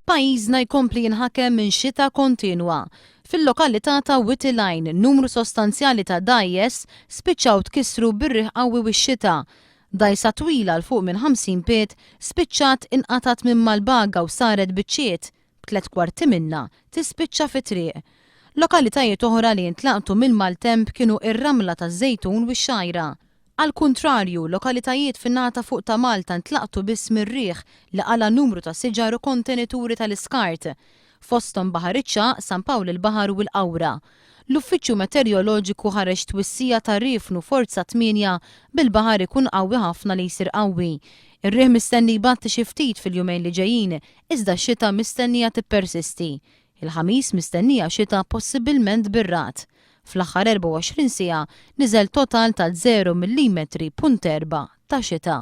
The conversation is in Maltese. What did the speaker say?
Pajjiżna jkompli jinħakem minn xita kontinwa. Fil-lokalità ta' Wied il-Għajn, numru sostanzjali ta' dgħajjes spiċċaw tkissru bir-riħ qawwi u x-xita. Dgħajsa twila 'l fuq minn 50 pied spiċċat inqatgħet minn mal-baga u saret biċċiet, b'tliet kwarti minnha tispiċċa fit-triq. Lokalitajiet oħra li intlaqtu mill-maltemp kienu r-Ramla taż-Żejtun u x-Xgħajra. Għall-kuntrarju, lokalitajiet fin-naħa ta' fuq ta' Malta ntlaqtu biss mir-riħ li qala' numru ta' siġar u kontenituri tal-iskart, fosthom Baħar iċ-Ċagħaq, San Pawl il-Baħar u l-Qawra. L-Uffiċċju Meterjoloġiku ħareġ twissija ta' riefnu forza tmienja bil-baħar ikun qawwi ħafna li jsir qawwi. Ir-riħ mistenni jbatti xi ftit fil-jumejn li ġejjin, iżda x-xita mistennija tippersisti. Il-Ħamis mistennija xita possibbilment bir-ragħad. Fl-aħħar 24 siegħa niżel total ta' 0 millimetri punt erba' ta' xita.